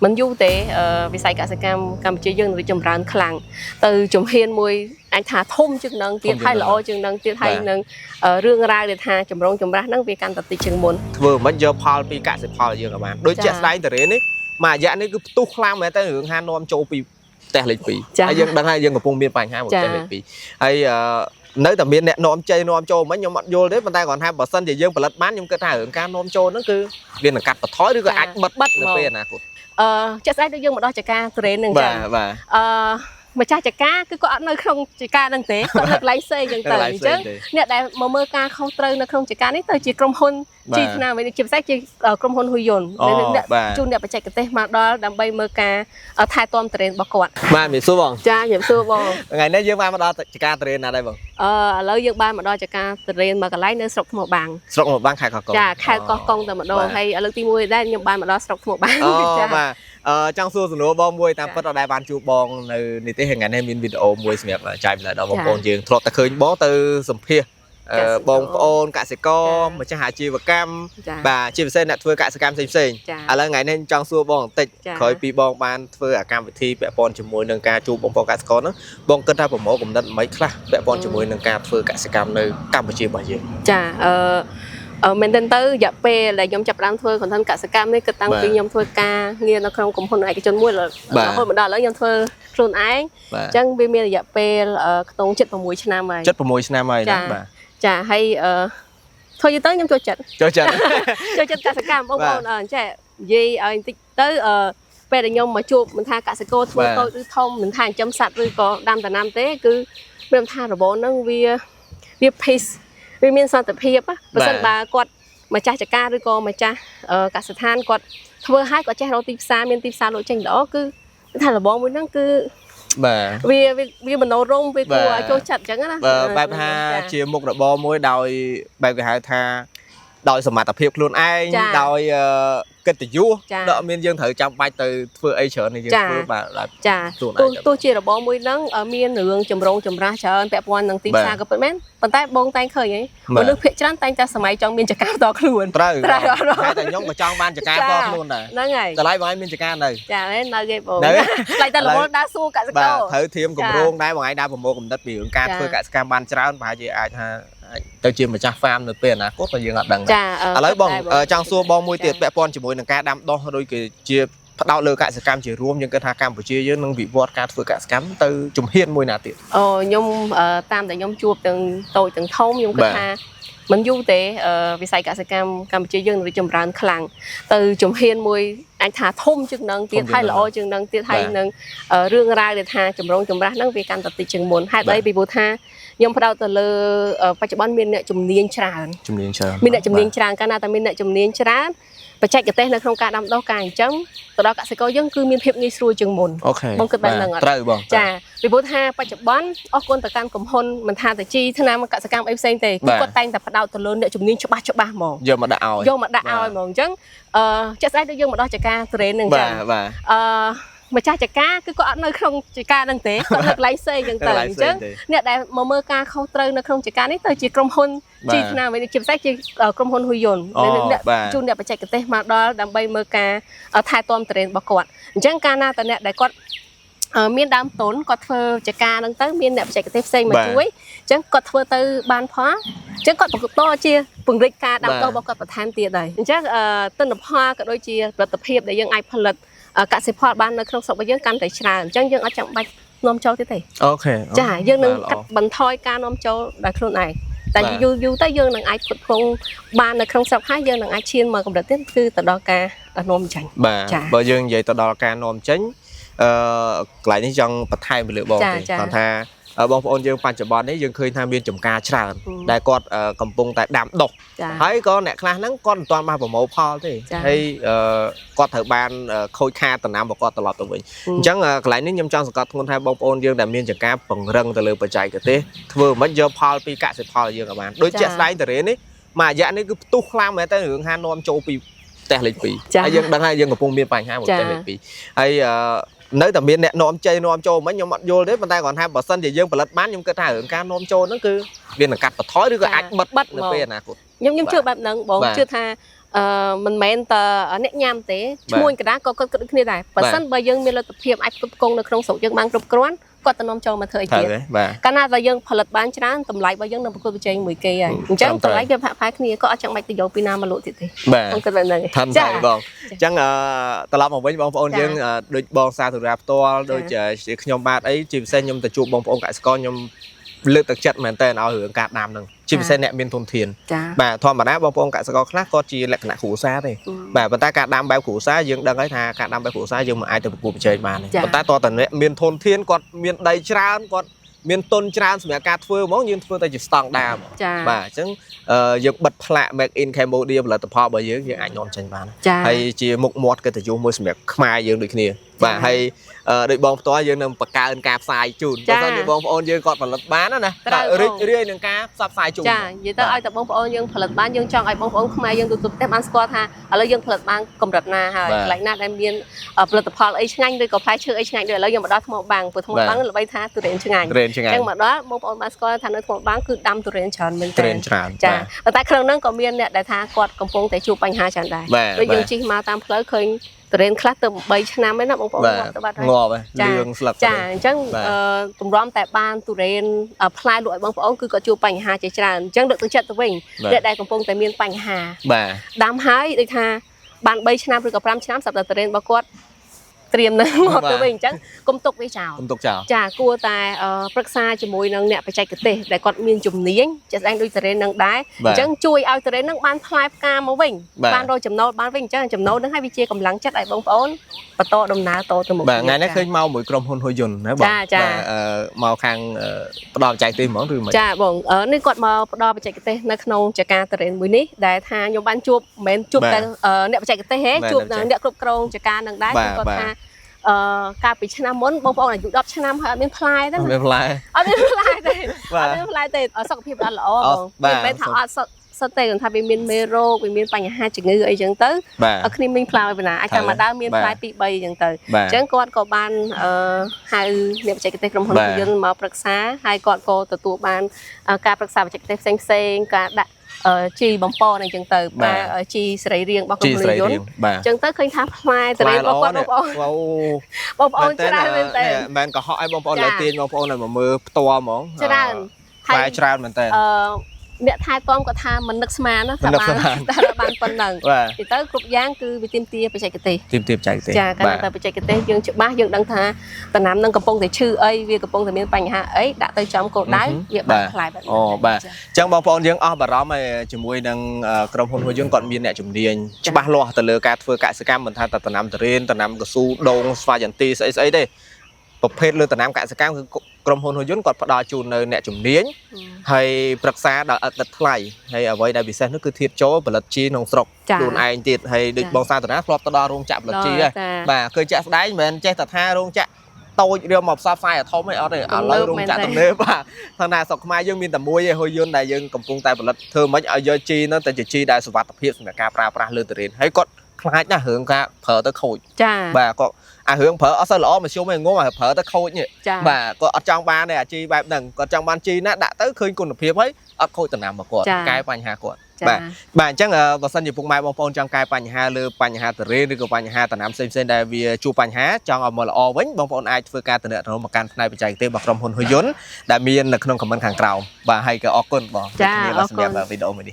មិនយូរទេវិស័យកសិកម្មកម្ពុជាយើងនឹងរីកចម្រើនខ្លាំងទៅជំហានមួយអាចថាធំជាងនឹងទៀតហើយល្អជាងនឹងទៀតហើយនឹងរឿងរ៉ាវដែលថាចម្រូងចម្រាសហ្នឹងវាកាន់តែតិចជាងមុន ធ្វើមិនយកផលពីកសិផលយើងក៏បានដូចជាក់ស្ដែងតរេនេះមួយរយៈនេះគឺផ្ទុះខ្លាំងមែនតើរឿងហានាំចូលពីផ្ទះលេខ2ហើយយើងដឹងហើយយើងកំពុងមានបញ្ហាមួយផ្ទះលេខ2ហើយនៅតែមានអ្នកនាំចេញនាំចូលមិនខ្ញុំអត់យល់ទេប៉ុន្តែគ្រាន់ថាបើសិនជាយើងផលិតបានខ្ញុំគិតថារឿងការនាំចូលហ្នឹងគឺវានឹងកាត់បន្ថយឬក៏អាចបិទនៅពេលអនាគត ជាក់ស្ដែងដូចយើងមកដល់ចការទុរេនហ្នឹង បា ចឹង ទបាទ ម្ចាស់ចការគឺគាត់អត់នៅក្នុងចការហ្នឹងទេគាត់នៅកន្លែងផ្សេងចឹងទៅអញ្ចឹងអ្នកដែលមកមើលការខុសត្រូវនៅក្នុងចការនេះទៅជាក្រុមហ៊ុនជីថ្នាំវិញជាពិសេសជាក្រុមហ៊ុនហ៊ុយយុនអ្នកជូនអ្នកបច្ចេកទេសមកដល់ដើម្បីមើលការថែទាំទុរេនរបស់គាត់ បាទមានសួរបង ចាជំរាបសួរបង ថ្ងៃនេះយើងបានមកដល់ចការទុរេនណាដែរបង ឥឡូវយើងបានមកដល់ចការទុរេនមួយកន្លែងនៅស្រុកថ្មបាំង ស្រុកថ្មបាំងខេត្តកោះកុង ចាខេត្តកោះកុងតែម្ដងហើយលើកទី1ដែរខ្ញុំបានមកដល់ស្រុកថ្មបាំង អូ ចា បាទចង់សួរសំណួរបងមួយតាមពិតអត់ដែលបានជួបបងនៅនេះទេថ្ងៃនេះមានវីដេអូមួយសម្រាប់ចែកម្លែកដល់បងប្អូនយើងធ្លាប់តែឃើញបងទៅសម្ភាសបងប្អូនកសិករម្ចាស់អាជីវកម្មបាទជាពិសេសអ្នកធ្វើកសិកម្មផ្សេងផ្សេងឥឡូវថ្ងៃនេះចង់សួរបងបន្តិចក្រោយពីបងបានធ្វើអាកម្មវិធីពាក់ព័ន្ធជាមួយនឹងការជួបបងប្អូនកសិករហ្នឹងបងគិតថាប្រមូលកំណត់មិនខ្លះពាក់ព័ន្ធជាមួយនឹងការធ្វើកសិកម្មនៅកម្ពុជារបស់យើង ចាមែនទែនទៅរយៈពេលដែលខ្ញុំចាប់ផ្ដើមធ្វើ content កសិកម្មនេះគឺតាំងពីខ្ញុំធ្វើការងារនៅក្នុងក្រុមហ៊ុនឯកជនមួយរហូតមកដល់ឥឡូវខ្ញុំធ្វើខ្លួនឯងអញ្ចឹងវាមានរយៈពេលខ្ទង់76ឆ្នាំហើយ 76ឆ្នាំហើយណាបាទ ចាហើយធ្វើយូរទៅខ្ញុំចូលចិត្ត ចូលចិត្ត ចូលចិត្តកសិកម្មបងប្អូនអញ្ចេះនិយាយឲ្យបន្តិចទៅពេលដែលខ្ញុំមកជួបមិនថាកសិករធ្វើតូចឬធំមិនថាចិញ្ចឹមសត្វឬក៏ដាំដំណាំទេគឺមានថារបរហ្នឹងវា peace វាមានសន្តិភាពបើសិនបើគាត់ម្ចាស់ចការឬក៏ម្ចាស់កសិដ្ឋានគាត់ធ្វើឲ្យគាត់ចេះរកទីផ្សារមានទីផ្សារលក់ចេញល្អគឺថារបរមួយហ្នឹងគឺ បាទ វាវាមនោរម្យវាគួរឲ្យចូលចិត្តអញ្ចឹងណា បាទបែបថាជាមុខរបរមួយដោយបែបគេហៅថាដោយសមត្ថភាពខ្លួនឯងដោយកិត្តិយសដល់មានយើងត្រូវចាំបាច់ទៅធ្វើអីច្រើននេះយើងធ្វើបាទ ចាទោះជារបរមួយហ្នឹងមានរឿងចម្រូងចម្រាសច្រើនពាក់ព័ន្ធនឹងទីផ្សារក៏ពិតមែនប៉ុន្តែបងតែងឃើញហីមនុស្សភាគច្រើនតែងតែសម័យចង់មានចការតខ្លួន ត្រូវតែតែខ្ញុំក៏ចង់បានចការតខ្លួនដែរ ហ្នឹងហើយ តម្លៃបងឯងមានចការនៅ ចានៅគេបងថ្លៃតែរវល់ដើរសួរកសិករ បាទត្រូវធៀមគម្រោងដែរបងឯងដើរប្រមូលកំណត់ពីរឿងការធ្វើកសិកម្មបានច្រើនប្រហែលជាអាចថាទៅជាម្ចាស់ហ្វាមនៅពេលអនាគតក៏យើងអត់ដឹងដែរឥឡូវបងចង់សួរបងមួយទៀតពាក់ព័ន្ធជាមួយនឹងការដាំដុះឬក៏ជាផ្ដោតលើកសិកម្មជារួមយើងគិតថាកម្ពុជាយើងនឹងវិវត្តការធ្វើកសិកម្មទៅជំហានមួយណាទៀត អូខ្ញុំតាមតែខ្ញុំជួបទាំងតូចទាំងធំខ្ញុំគិតថាមិនយូរទេវិស័យកសិកម្មកម្ពុជាយើងនឹងរីកចម្រើនខ្លាំងទៅជំហានមួយអាចថាធំជាងនឹងទៀតហើយល្អជាងនឹងទៀតហើយនឹងរឿងរ៉ាវដែលថាចម្រូងចម្រាសហ្នឹងវាកាន់តែតិចជាងមុនហេតុអីពីព្រោះថាខ្ញុំផ្ដោតទៅលើបច្ចុប្បន្នមានអ្នកជំនាញច្រើន ជំនាញច្រើន មានអ្នកជំនាញច្រើនកាលណាតែមានអ្នកជំនាញច្រើនបច្ចេកទេសនៅក្នុងការដាំដុះការចិញ្ចឹមទៅដល់កសិករយើងគឺមានភាពងាយស្រួលជាងមុន បង គិតបែបហ្នឹងអត់ ត្រូវបង ចាពីព្រោះថាបច្ចុប្បន្នអរគុណទៅកាន់ក្រុមហ៊ុនមិនថាតែជីថ្នាំកសិកម្មអីផ្សេងទេគឺគាត់តែងតែផ្ដោតទៅលើអ្នកជំនាញច្បាស់ច្បាស់ហ្មង យកមកដាក់ឲ្យ យកមកដាក់ឲ្យហ្មងអញ្ចឹងជាក់ស្ដែងដូចយើងមកដល់ចការទុរេនហ្នឹងអញ្ចឹង បាទ ម្ចាស់ចការគឺគាត់អត់នៅក្នុងចការហ្នឹងទេគាត់នៅកន្លែងផ្សេងអញ្ចឹងទៅអញ្ចឹងអ្នកដែលមកមើលការខុសត្រូវនៅក្នុងចការនេះទៅជាក្រុមហ៊ុនជីថ្នាំវិញជាពិសេសជាក្រុមហ៊ុនហ៊ុយយុនអ្នកជូនអ្នកបច្ចេកទេសមកដល់ដើម្បីមើលការថែទាំទុរេនរបស់គាត់អញ្ចឹងកាលណាតអ្នកដែលគាត់មានដើមទុនគាត់ធ្វើចការហ្នឹងទៅមានអ្នកបច្ចេកទេសផ្សេងមកជួយអញ្ចឹងគាត់ធ្វើទៅបានផលអញ្ចឹងគាត់បន្តជាពង្រីកការដាំដុះរបស់គាត់បន្ថែមទៀតដែរអញ្ចឹងទិន្នផលក៏ដូចជាផលិតភាពដែលយើងអាចផលិតកសិផលបាននៅក្នុងស្រុករបស់យើងកាន់តែច្រើនអញ្ចឹងយើងអត់ចាំបាច់នាំចូលទៀតទេ អូខេ ចាយើងនឹងកាត់បន្ថយការនាំចូលដោយខ្លួនឯងតែយូរយូរទៅយើងនឹងអាចផ្គត់ផ្គង់បាននៅក្នុងស្រុកហើយយើងនឹងអាចឈានមកកម្រិតទៀតគឺទៅដល់ការនាំចេញ បាទបើយើងនិយាយទៅដល់ការនាំចេញកន្លែងនេះចង់បន្ថែមពីលើបងទេគាត់ថាបងប្អូនយើងបច្ចុប្បន្ននេះយើងឃើញថាមានចំការច្រើនដែលគាត់កំពុងតែដាំដុះហើយក៏អ្នកខ្លះហ្នឹងគាត់មិនទាន់បានប្រមូលផលទេហើយគាត់ត្រូវបានខូចខាតដំណាំរបស់គាត់ត្រឡប់ទៅវិញអញ្ចឹងកន្លែងនេះខ្ញុំចង់សង្កត់ធ្ងន់ថាបងប្អូនយើងដែលមានចំការពង្រឹងទៅលើបច្ចេកទេសធ្វើមិនយកផលពីកសិផលយើងក៏បានដូចជាក់ស្ដែងតរេនេះមួយរយៈនេះគឺផ្ទុះខ្លាំងមែនតើរឿងហានាំចូលពីផ្ទះលេខ2ហើយយើងដឹងហើយយើងកំពុងមានបញ្ហាមួយផ្ទះលេខ2ហើយនៅតែមានអ្នកនាំចេញនាំចូលមិនខ្ញុំអត់យល់ទេប៉ុន្តែគ្រាន់ថាបើសិនជាយើងផលិតបានខ្ញុំគិតថារឿងការនាំចូលហ្នឹងគឺវានឹងកាត់បន្ថយឬក៏អាចបិទនៅពេលអនាគត ខ្ញុំជឿបែបហ្នឹងបងជឿថា មិនមែនតអ្នកញ៉ាំទេឈ្មួញកណ្ដាលក៏គាត់គិតដូចគ្នាដែរបើសិនបើយើងមានលទ្ធភាពអាចផ្គត់ផ្គង់នៅក្នុងស្រុកយើងបានគ្រប់គ្រាន់គាត់ទៅនាំចូលមកធ្វើអី ត្រូវ ទៀត ទេបាទ កាលណាតែយើងផលិតបានច្រើនតម្លៃរបស់យើងនឹងប្រកួតប្រជែងមួយគេហើយអញ្ចឹងតម្លៃវាផាក់ផាយគ្នាក៏អត់ចាំបាច់ទៅយកពីណាមកលក់ទៀតទេ បាទ ខ្ញុំគិតបែបហ្នឹង ថឹមថៃបងអញ្ចឹងត្រឡប់មកវិញបងប្អូនយើងដូចបងសាធុរាផ្ទាល់ដូចជាខ្ញុំបាទអីជាពិសេសខ្ញុំទៅជួបបងប្អូនកសិករខ្ញុំលើកទឹកចិត្តមែនតើឲ្យរឿងការដាំហ្នឹងជាពិសេសអ្នកមានធនធាន ចា បាទធម្មតាបងប្អូនកសិករខ្លះគាត់ជាលក្ខណៈគ្រួសារទេបាទប៉ុន្តែការដាំបែបគ្រួសារយើងដឹងហើយថាការដាំបែបគ្រួសារយើងមិនអាចទៅប្រកួតប្រជែងបានទេប៉ុន្តែតើតើអ្នកមានធនធានគាត់មានដីច្រើនគាត់មានទុនច្រើនសម្រាប់ការធ្វើហ្មងយើងធ្វើទៅជាស្តង់ដារហ្មង ចា បាទអញ្ចឹងយើងបិទផ្លាក Make in Cambodia ផលិតផលរបស់យើងយើងអាចនាំចេញបាន ចា ហើយជាមុខមាត់កិត្តិយសមួយសម្រាប់ខ្មែរយើងដូចគ្នាបាទហើយដូចបងផ្ទាល់យើងនឹងបង្កើនការផ្សាយជូនបើសិនជាបងប្អូនយើងគាត់ផលិតបានណារីករាយនឹងការផ្សព្វផ្សាយជូន ចានិយាយទៅឲ្យតែបងប្អូនយើងផលិតបានយើងចង់ឲ្យបងប្អូនខ្មែរយើងទូទៅប្រទេសបានស្គាល់ថាឥឡូវយើងផលិតបានកម្រិតណាហើយកន្លែងណាដែលមានផលិតផលអីឆ្ងាញ់ឬក៏ផ្លែឈើអីឆ្ងាញ់ដូចឥឡូវយើងមកដល់ថ្មបាំងព្រោះថ្មបាំងល្បីថាទុរេនឆ្ងាញ់ ទុរេនឆ្ងាញ់ អញ្ចឹងមកដល់បងប្អូនបានស្គាល់ថានៅថ្មបាំងគឺដាំទុរេនច្រើនមែន ទុ ទែន រេនច្រើន ចាប៉ុន្តែក្នុងហ្នឹងក៏មានអ្នកដែលថាគាត់កំពុងតែជួបបញ្ហាច្រើនដែរដូចយើងជិះមកតាមផ្លូវឃើញទុរេនខ្លះទៅ3ឆ្នាំឯណាបងប្អូនងាប់ទៅបាត់ហើយ ងាប់ហើយលឿងស្លឹក ចាអញ្ចឹងទម្រាំតែបានទុរេនផ្លែលក់ឲ្យបងប្អូនគឺគាត់ជួបបញ្ហាជាច្រើនអញ្ចឹងលើកទឹកចិត្តទៅវិញអ្នកដែលកំពុងតែមានបញ្ហា បាទ ដាំហើយដូចថាបាន3ឆ្នាំឬក៏5ឆ្នាំសម្រាប់តែទុរេនរបស់គាត់ត្រៀមនឹងមកទៅវិញអញ្ចឹងកុំទុកវាចោល កុំទុកចោល ចាគួរតែប្រឹក្សាជាមួយនឹងអ្នកបច្ចេកទេសដែលគាត់មានជំនាញជាក់ស្ដែងដូចទុរេននឹងដែរអញ្ចឹងជួយឲ្យទុរេននឹងបានផ្លែផ្កាមកវិញបានរកចំណូលបានវិញអញ្ចឹងចំណូលនឹងឲ្យវាជាកម្លាំងចិត្តឲ្យបងប្អូនបន្តដំណើរតទៅមុខ បាទថ្ងៃនេះឃើញមកមួយក្រុមហ៊ុនហ៊ុយយន្តណាបង ចា មកខាងផ្ដល់បច្ចេកទេសហ្មងឬមិន ចាបងនេះគាត់មកផ្ដល់បច្ចេកទេសនៅក្នុងចការទុរេនមួយនេះដែលថាខ្ញុំបានជួបមិនមែនជួបតែអ្នកបច្ចេកទេសទេជួបអ្នកគ្រប់គ្រងចការនឹងដែរគឺគាត់ថាកាលពីឆ្នាំមុនបងប្អូនអាយុ10ឆ្នាំហើយអត់មានផ្លែទេ អត់មានផ្លែ អត់មានផ្លែទេអត់មានផ្លែទេសុខភាពអត់ល្អបងមិនមែនថាអត់សុទ្ធទេគាត់ថាវាមានមេរោគវាមានបញ្ហាជំងឺអីចឹងទៅអត់គ្នាមានផ្លែបណ្ណាអាចតែមួយដើមមានផ្លែ2 3ចឹងទៅអញ្ចឹងគាត់ក៏បានហៅអ្នកបច្ចេកទេសក្រុមហ៊ុនយន្តមកប្រឹក្សាហើយគាត់ក៏ទទួលបានការប្រឹក្សាបច្ចេកទេសផ្សេងផ្សេងការដាក់ជីបំពន់អីចឹងទៅបាទជីសរីរាង្គរបស់ក្រុមហ៊ុនយន្តអញ្ចឹងទៅឃើញថាផ្លែទុរេនរបស់គាត់បងប្អូនបងប្អូនច្រើនមែនតើ មិនមែនកុហកឲ្យបងប្អូនលើទាញបងប្អូនឲ្យមកមើលផ្ទាល់ហ្មង ច្រើន ផ្លែច្រើនមែនតើ អ្នកថែទាំគាត់ថាមិននឹកស្មានណាថាបានតែបានប៉ុណ្ណឹងទីទៅគ្រប់យ៉ាងគឺវាទាមទារបច្ចេកទេស ទាមទារបច្ចេកទេស ចាកាលតែបច្ចេកទេសយើងច្បាស់យើងដឹងថាដំណាំនឹងកំពុងតែឈឺអីវាកំពុងតែមានបញ្ហាអីដាក់ទៅចំគោលដៅវាបានផ្លែបែប អូបាទអញ្ចឹងបងប្អូនយើងអស់បារម្ភហើយជាមួយនឹងក្រុមហ៊ុនហ៊ុយយន្តគាត់មានអ្នកជំនាញច្បាស់លាស់ទៅលើការធ្វើកសិកម្មមិនថាតែដំណាំទុរេនដំណាំកស៊ូដូងស្វាយចន្ទីស្អីស្អីទេប្រភេទលើដំណាំកសិកម្មគឺក្រុមហ៊ុនហ៊ុយយន្តគាត់ផ្ដល់ជូននៅអ្នកជំនាញហើយប្រឹក្សាដល់ឥតគិតថ្លៃហើយអ្វីដែលពិសេសនោះគឺធាតុចូលផលិតជីក្នុងស្រុកខ្លួនឯងទៀតហើយដូចបងសាធរណាធ្លាប់ទៅដល់រោងចក្រផលិតជីហើយបាទឃើញជាក់ស្ដែងមិនមែនចេះតែថារោងចក្រតូចរៀបមកផ្សព្វផ្សាយឲ្យធំឯអត់ទេឥឡូវរោងចក្រទំនើបបាទថាណាស្រុកខ្មែរយើងមានតែមួយឯហ៊ុយយន្តដែលយើងកំពុងតែផលិតធ្វើម៉េចឲ្យយកជីនោះតែជាជីដែលសុវត្ថិភាពសម្រាប់ការប្រើប្រាស់លើទុរេនហើយគាត់ខ្លាចណាស់រឿងការប្រើទៅខូច ចា បាទគាត់អារឿងប្រើអត់សូវល្អមធ្យមឯងងអាប្រើទៅខូចនេះបាទគាត់អត់ចង់បានទេអាជីបែបហ្នឹងគាត់ចង់បានជីណាដាក់ទៅឃើញគុណភាពហើយអត់ខូចដំណាំមកគាត់កែបញ្ហាគាត់បាទបាទអញ្ចឹងបើសិនជាពុកម៉ែបងប្អូនចង់កែបញ្ហាលើបញ្ហាទុរេនឬក៏បញ្ហាដំណាំផ្សេងៗដែលវាជួបបញ្ហាចង់ឲ្យមកល្អវិញបងប្អូនអាចធ្វើការទំនាក់ទំនងមកកាន់ផ្នែកបច្ចេកទេសរបស់ក្រុមហ៊ុនហ៊ុយយន្តដែលមាននៅក្នុង comment ខាងក្រោមបាទហើយក៏អរគុណបង ចា សម្រាប់វីដេអូមួយនេះ